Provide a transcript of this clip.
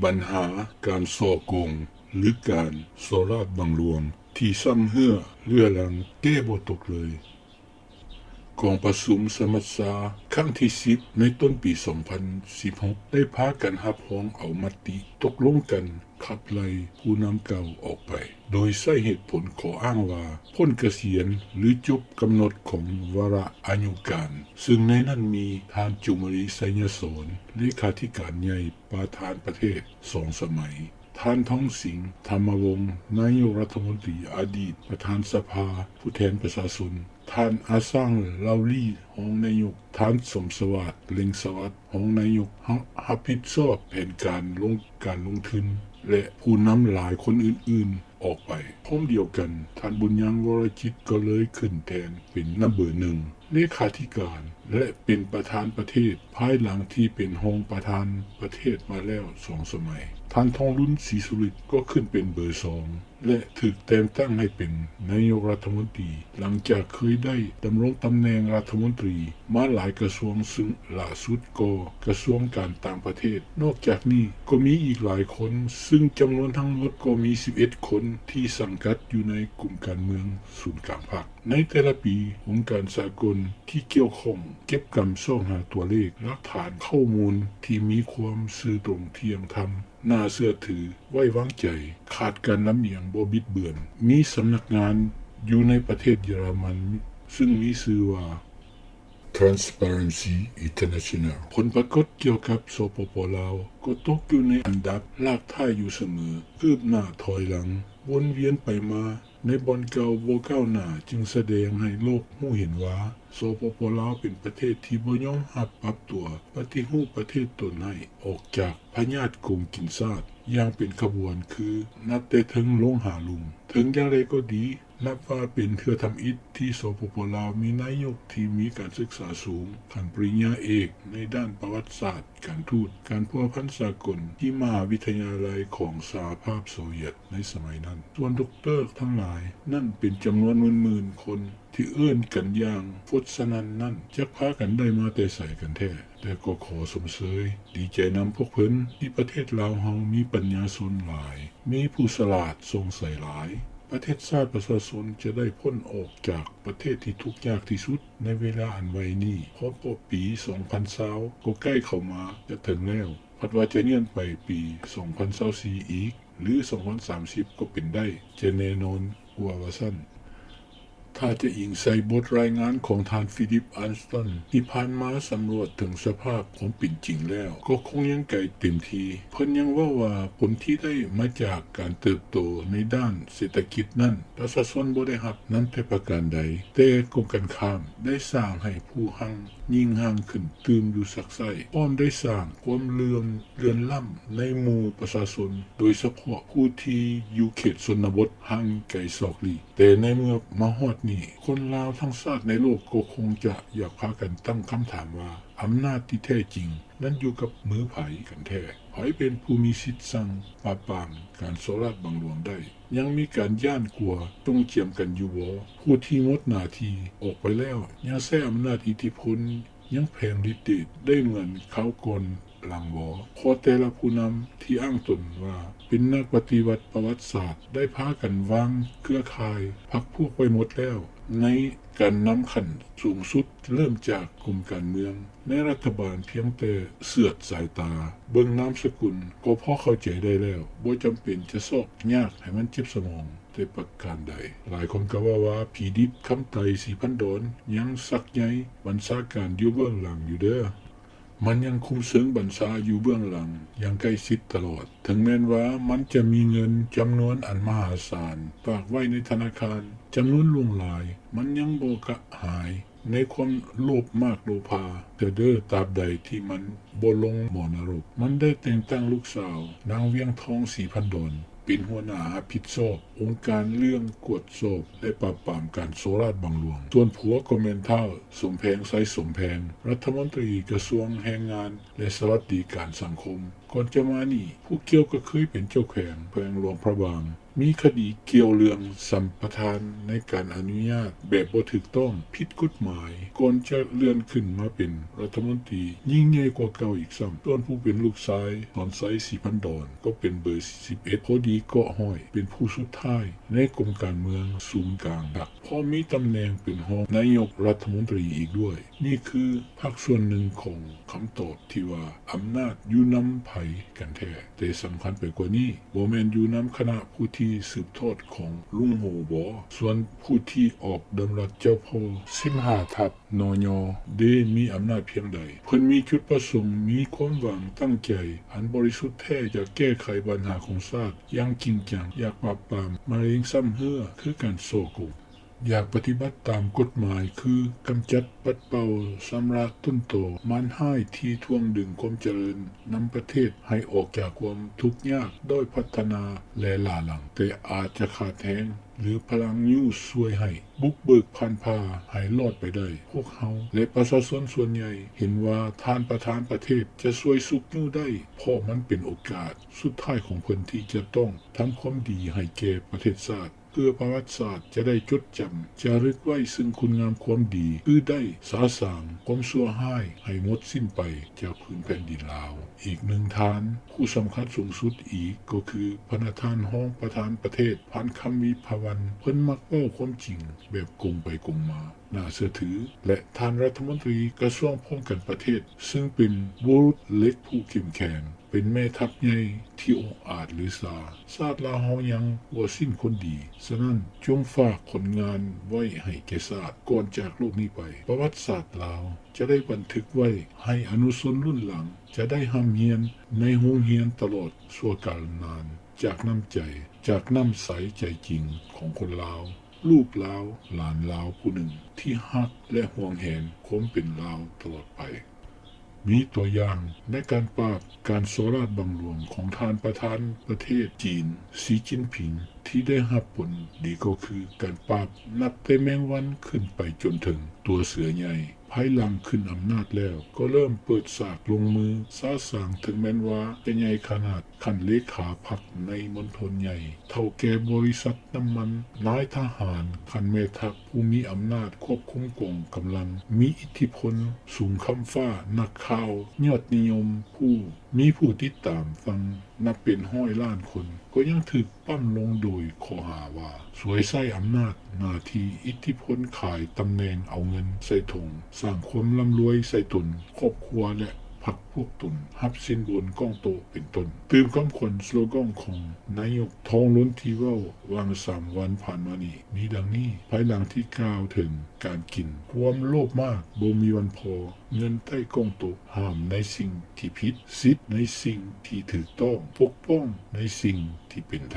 ບັນຫາການສໍ້ໂກງ ຫຼື ການສໍ້ລາດບັງຫຼວງ ທີ່ຊໍ້າເຮື້ອເຫຼືອລັງ ແກ້ບໍ່ຕົກເລີຍ. ກອງປະຊຸມສະມັດຊາຄັ້ງທີສິບ ໃນຕົ້ນປີສອງພັນສິບຫົກ ໄດ້ພາກັນຮັບຮອງເອົາມະຕິຕົກລົງກັນຂັບໄລ່ຜູ້ນຳເກົ່າອອກໄປ, ໂດຍໃຊ້ເຫດຜົນຂໍ້ອ້າງວ່າ ພົ້ນກະສຽນ ຫຼື ຈົບກຳນົດຂອງວາລະອາຍຸການ, ເຊິ່ງໃນນັ້ນມີທ່ານ ຈູມມະລີ ໄຊຍະສອນ ເລຂາທິການໃຫຍ່ປະທານປະເທດສອງສະໄໝ, ທ່ານ ທອງສິງ ທຳມະວົງ ນາຍົກລັດຖະມົນຕີ, ອະດີດປະທານສະພາຜູ້ແທນປະຊາຊົນ, ທ່ານ ອາຊາງ ລາວລີ ຮອງນາຍົກ, ທ່ານ ສົມສະຫວາດ ເລັ່ງສະຫວັດ ຮອງນາຍົກ ຮັບ ຮັບຜິດຊອບແຜນການລົງ ການລົງທຶນ ແລະ ຜູ້ນຳຫຼາຍຄົນອື່ນໆອອກໄປ. ພ້ອມດຽວກັນ, ທ່ານ ບຸນຍັງ ວໍລະຈິດ ກໍເລີຍຂຶ້ນແທນເປັນນຳເບີໜຶ່ງ ເລຂາທິການ ແລະ ເປັນປະທານປະເທດ ພາຍຫຼັງທີ່ເປັນຮອງປະທານປະເທດມາແລ້ວສອງສະໄໝ. ທ່ານ ທອງລຸນ ສີສຸລິດ ກໍຂຶ້ນເປັນເບີສອງ ແລະ ຖືກແຕ່ງຕັ້ງໃຫ້ເປັນນາຍົກລັດຖະມົນຕີ ຫຼັງຈາກເຄີຍໄດ້ດຳລົງຕຳແໜ່ງລັດຖະມົນຕີມາຫຼາຍກະຊວງ, ຊຶ່ງຫຼ້າສຸດກໍກະຊວງການຕ່າງປະເທດ. ນອກຈາກນີ້ກໍມີອີກຫຼາຍຄົນ, ຊຶ່ງຈຳນວນທັງໝົດກໍມີສິບເອັດຄົນທີ່ສັງກັດຢູ່ໃນກຸ່ມການເມືອງສູນກາງພັກ. ໃນແຕ່ລະປີ, ອົງການສາກົນທີ່ກ່ຽວຂ້ອງເກັບກຳຊອກຫາຕົວເລກ, ຫຼັກຖານ, ຂໍ້ມູນທີ່ມີຄວາມຊື່ຕົງທ່ຽງທຳ, ໜ້າເຊື່ອຖື, ໄວ້ວາງໃຈ, ຂາດການລຳອຽງ, ບໍ່ບິດເບືອນ, ມີສຳນັກງານຢູ່ໃນປະເທດເຢຍລະມັນ, ຊຶ່ງມີຊື່ວ່າ Transparency International. ຜົນປາກົດກ່ຽວກັບ ສປປ ລາວ ກໍຕົກຢູ່ໃນອັນດັບລາກທ້າຍຢູ່ສະເໝີ, ຄືບໜ້າຖອຍຫຼັງ, ວົນວຽນໄປມາ, ໃນບ່ອນເກົ່າບໍ່ກ້າວໜ້າ, ຈຶ່ງສະແດງໃຫ້ໂລກຮູ້ເຫັນວ່າ ສປປ ລາວ ເປັນປະເທດທີ່ບໍ່ຍອມຮັບປັບຕົວ, ປະຕິຮູບປະເທດຕົນໃຫ້ອອກຈາກພະຍາດໂກງກິນຊາດຢ່າງເປັນຂະບວນ, ຄືນັບແຕ່ເທິງລົງຫາລຸ່ມ. ເຖິງຢ່າງໃດກໍດີ, ນັບວ່າເປັນເທື່ອທຳອິດທີ່ ສປປ ລາວ ມີນາຍົກທີ່ມີການສຶກສາສູງຂັ້ນປະລິນຍາເອກໃນດ້ານປະຫວັດສາດ, ການທູດ, ການພົວພັນສາກົນທີ່ມະຫາວິທະຍາໄລຂອງສະຫະພາບໂຊວຽດໃນສະໄໝນັ້ນ. ສ່ວນດັອກເຕີທັງຫຼາຍນັ້ນເປັນຈຳນວນໝື່ນໆຄົນ ທີ່ເອີ້ນກັນຢ່າງຟົດສະນັ້ນນັ້ນ ຈັກພາກັນໄດ້ມາແຕ່ໃສກັນແທ້? ແຕ່ກໍຂໍຊົມເຊີຍ, ດີໃຈນຳພວກເພິ່ນທີ່ປະເທດລາວເຮົາມີປັນຍາຊົນຫຼາຍ, ມີຜູ້ສະຫຼາດຊ່ອງໃສຫຼາຍ. ປະເທດຊາດປະຊາຊົນຈະໄດ້ພົ້ນອອກຈາກປະເທດທີ່ທຸກຍາກທີ່ສຸດໃນເວລາອັນໄວນີ້, ເພາະ ເພາະປີສອງພັນຊາວກໍໃກ້ເຂົ້າມາຈະເຖິງແລ້ວ, ພັດວ່າຈະເລື່ອນໄປປີສອງພັນຊາວສີ່ອີກ ຫຼື ສອງພັນສາມສິບກໍເປັນໄດ້, ຈະແນ່ນອນກວ່າວ່າຊັ້ນ. ຖ້າຈະອີງໃສ່ບົດລາຍງານຂອງທ່ານ ຟີລິບ ອານສະຕັນ ທີ່ຜ່ານມາສຳຫຼວດເຖິງສະພາບຄວາມເປັນຈິງແລ້ວ, ກໍຄົງຍັງໄກເຕັມທີ່. ເພິ່ນຍັງເວົ້າວ່າຜົນທີ່ໄດ້ມາຈາກການເຕີບໂຕໃນດ້ານເສດຖະກິດນັ້ນ ປະຊາຊົນບໍ່ໄດ້ຮັບນຳແຕ່ປະການໃດ, ແຕ່ກົງກັນຂ້າມ ໄດ້ສ້າງໃຫ້ຜູ້ຮັ່ງຍິ່ງຮັ່ງຂຶ້ນຕື່ມຢູ່ຊັກໄຊ້, ພ້ອມໄດ້ສ້າງຄວາມເຫຼື່ອມເລືອນລ້ຳໃນໝູ່ປະຊາຊົນ, ໂດຍສະເພາະຜູ້ທີ່ຢູ່ເຂດຊົນນະບົດຫ່າງໄກສອກຫຼີກ. ແຕ່ໃນເມື່ອມາຮອດນີ້, ຄົນລາວທັງຊາດໃນໂລກກໍຄົງຈະຢາກພາກັນຕັ້ງຄຳຖາມວ່າ ອຳນາດທີ່ແທ້ຈິງນັ້ນຢູ່ກັບມືໃຜກັນແທ້? ໃຜເປັນຜູ້ມີສິດສັ່ງປາບປາມການສໍ້ລາດບັງຫຼວງໄດ້? ຍັງມີການຢ້ານກົວຈົງຈຽມກັນຢູ່ບໍ່? ຜູ້ທີ່ໝົດໜ້າທີ່ອອກໄປແລ້ວ ຍັງໃຊ້ອຳນາດອິດທິພົນ ຍັງແຜງລິດເດດໄດ້ເໝືອນຄາວກ່ອນຫຼັງບໍ່? ເພາະແຕ່ລະຜູ້ນຳທີ່ອ້າງຕົນວ່າເປັນນັກປະຕິວັດປະຫວັດສາດ ໄດ້ພາກັນວາງເຄືອຂ່າຍພັກພວກໄວ້ໝົດແລ້ວ ໃນການນຳຂັ້ນສູງສຸດ ເລີ່ມຈາກກົມການເມືອງ ໃນລັດຖະບານພຽງແຕ່ເສຍດສາຍຕາເບິ່ງນາມສະກຸນ ກໍພໍເຂົ້າໃຈໄດ້ແລ້ວ, ບໍ່ຈຳເປັນຈະຊອກຍາກໃຫ້ມັນເຈັບສະໝອງແຕ່ປະການໃດ. ຫຼາຍຄົນກໍເວົ້າວ່າ ຜີດິບ ຄຳໄຕ ສີພັນດອນ ຍັງຊັກໃຍບັນຊາການຢູ່ເບື້ອງຫຼັງຢູ່ເດີ້. ມັນຍັງຄຸມເຊີງບັນຊາຢູ່ເບື້ອງຫຼັງຢ່າງໃກ້ຊິດຕະຫຼອດ. ເຖິງແມ່ນວ່າມັນຈະມີເງິນຈຳນວນອັນມະຫາສານຝາກໄວ້ໃນທະນາຄານຈຳນວນຫຼວງຫຼາຍ, ມັນຍັງບໍ່ກະຫາຍ ໃນຄວາມໂລບມາກໂລພາເທື່ອເດີ້, ຕາບໃດທີ່ມັນບໍ່ລົງໝໍນະລົກ. ມັນໄດ້ແຕ່ງຕັ້ງລູກສາວ ນາງ ວຽງທອງ ສີພັນດອນ ເປັນຫົວໜ້າຮັບຜິດຊອບ ອົງການເລື່ອງກວດສອບ ແລະ ປາບປາມການສໍ້ລາດບັງຫຼວງ. ສ່ວນຜົວກໍແມ່ນທ້າວ ສົມແພງ ໄຊສົມແພງ ລັດຖະມົນຕີກະຊວງແຮງງານ ແລະ ສະຫວັດດີການສັງຄົມ. ກ່ອນຈະມານີ້ ຜູ້ກ່ຽວກໍເຄີຍເປັນເຈົ້າແຂວງ ແຂວງຫຼວງພະບາງ, ມີຄະດີກ່ຽວເລື່ອງສຳປະທານໃນການອະນຸຍາດແບບບໍ່ຖືກຕ້ອງ, ຜິດກົດໝາຍ, ກ່ອນຈະເລື່ອນຂຶ້ນມາເປັນລັດຖະມົນຕີຍິ່ງໃຫຍ່ກວ່າເກົ່າອີກຊ້ຳ. ສ່ວນຜູ້ເປັນລູກຊາຍ ສອນໄຊ ສີພັນດອນ ກໍເປັນເບີສີ່ສິບເອັດ ພໍດີເກາະຮ້ອຍ ເປັນຜູ້ສຸດທ້າຍໃນກົມການເມືອງສູນກາງຫຼັກ, ພ້ອມມີຕຳແໜ່ງເປັນຮອງນາຍົກລັດຖະມົນຕີອີກດ້ວຍ. ນີ້ຄືພາກສ່ວນໜຶ່ງຂອງຄຳຕອບທີ່ວ່າ ອຳນາດຢູ່ນຳໃຜກັນແທ້? ແຕ່ສຳຄັນໄປກວ່ານີ້ ບໍ່ແມ່ນຢູ່ນຳຄະນະຜູ້ທີ່ສືບທອດຂອງລຸງໂຫບໍ? ສ່ວນຜູ້ທີ່ອອກດຳລັດເຈົ້າພໍ່ສິບຫ້າທັບ ນຍ ເດ ມີອຳນາດພຽງໃດ? ເພິ່ນມີຈຸດປະສົງ, ມີຄວາມຫວັງຕັ້ງໃຈອັນບໍລິສຸດແທ້ ຢາກແກ້ໄຂບັນຫາຂອງຊາດຢ່າງຈິງຈັງ, ຢາກປາບປາມມະເຮັງຊ້ຳເຮື້ອ ຄືການສໍ້ໂກງ, ຢາກປະຕິບັດຕາມກົດໝາຍ ຄືກຳຈັດປັດເປົ່າຊຳລະຕົ້ນຕໍມານຮ້າຍທີ່ຖ່ວງດຶງຄວາມຈະເລີນນຳປະເທດໃຫ້ອອກຈາກຄວາມທຸກຍາກດ້ອຍພັດທະນາ ແລະ ຫຼ້າຫຼັງ, ແຕ່ອາດຈະຂາດແຮງ ຫຼື ພະລັງຍູ້ຊ່ວຍໃຫ້ບຸກເບີກຜ່ານຜ່າໃຫ້ລອດໄປໄດ້. ພວກເຮົາ ແລະ ປະຊາຊົນສ່ວນໃຫຍ່ເຫັນວ່າທ່ານປະທານປະເທດຈະຊ່ວຍຊຸກຍູ້ໄດ້ ເພາະມັນເປັນໂອກາດສຸດທ້າຍຂອງເພິ່ນທີ່ຈະຕ້ອງທຳຄວາມດີໃຫ້ແກ່ປະເທດຊາດ ເພື່ອປະຫວັດສາດຈະໄດ້ຈົດຈຳຈາລຶກໄວ້ເຊິ່ງຄຸນງາມຄວາມດີ ຄືໄດ້ສາສາງຄວາມຊົ່ວຮ້າຍໃຫ້ໝົດສິ້ນໄປຈາກພື້ນແຜ່ນດິນລາວ. ອີກໜຶ່ງທ່ານ ຜູ້ສຳຄັນສູງສຸດອີກກໍຄືພະນະທ່ານຮອງປະທານປະເທດ ພານຄຳ ວິພາວັນ ເພິ່ນມັກເວົ້າຄວາມຈິງແບບກົງໄປກົງມາ ໜ້າເຊື່ອຖື ແລະ ທ່ານລັດຖະມົນຕີກະຊວງປ້ອງກັນປະເທດ ເຊິ່ງເປັນບຸລຸດເຫຼັກຜູ້ເຂັ້ມແຂງ ເປັນແມ່ທັບໃຫຍ່ທີ່ອົງອາດລືຊາ. ຊາດລາວເຮົາຍັງບໍ່ສິ້ນຄົນດີ, ສະນັ້ນ ຈົ່ງຝາກຜົນງານໄວ້ໃຫ້ແກ່ຊາດ ກ່ອນຈາກໂລກນີ້ໄປ. ປະຫວັດສາດລາວຈະໄດ້ບັນທຶກໄວ້ໃຫ້ອະນຸຊົນລຸ້ນຫຼັງ ຈະໄດ້ຮ່ຳຮຽນໃນໂຮງຮຽນຕະຫຼອດຊົ່ວກາລນານ ຈາກນ້ຳໃຈ, ຈາກນ້ຳໃສໃຈຈິງຂອງຄົນລາວ, ລູກລາວ, ຫຼານລາວຜູ້ໜຶ່ງທີ່ຮັກ ແລະ ຫວງແຫນຄວາມເປັນລາວຕະຫຼອດໄປ. ມີຕົວຢ່າງໃນການປາບການສໍ້ລາດບັງຫຼວງຂອງທ່ານປະທານປະເທດຈີນ ສີຈິ້ນຜິງ ທີ່ໄດ້ຮັບຜົນດີກໍຄືການປາບນັບແຕ່ແມງວັນຂຶ້ນໄປຈົນເຖິງຕົວເສືອໃຫຍ່. ພາຍຫຼັງຂຶ້ນອຳນາດແລ້ວ ກໍເລີ່ມເປີດສາກລົງມືສະສາງ, ເຖິງແມ່ນວ່າຈະໃຫຍ່ຂະໜາດຂັ້ນເລຂາພັກໃນມົນທົນໃຫຍ່, ເຖົ້າແກ່ບໍລິສັດນ້ຳມັນ, ນາຍທະຫານ, ຂັ້ນແມ່ທັບຜູ້ມີອຳນາດຄວບຄຸມກອງກຳລັງ, ມີອິດທິພົນສູງຄ້ຳຟ້າ, ນັກຂ່າວຍອດນິຍົມ, ຜູ້ມີຜູ້ຕິດຕາມຟັງນັບເປັນຮ້ອຍລ້ານຄົນ ກໍຍັງຖືກປ້ຳລົງໂດຍຂໍ້ຫາວ່າ ສວຍໃຊ້ອຳນາດ, ໜ້າທີ່, ອິດທິພົນ, ຂາຍຕຳແໜ່ງ, ເອົາເງິນໃສ່ຖົງ, ສ້າງຄວາມລ່ຳລວຍໃສ່ຕົນ, ຄອບຄົວ ແລະ ພັກພວກຕົນ, ຮັບສິນບົນກ້ອງໂຕະ ເປັນຕົ້ນ. ຕື່ມຄຳຂວັນສະໂລກອນຂອງນາຍົກທອງລຸນທີ່ເວົ້າຫວ່າງສາມວັນຜ່ານມານີ້ ມີດັ່ງນີ້. ພາຍຫຼັງທີ່ກ່າວເຖິງການກິນ, ຄວາມໂລບມາກບໍ່ມີວັນພໍ, ເງິນໃຕ້ກ້ອງໂຕະ, ຫ້າມໃນສິ່ງທີ່ຜິດ, ສິດໃນສິ່ງທີ່ຖືກຕ້ອງ, ປົກປ້ອງໃນສິ່ງທີ່ເປັນທ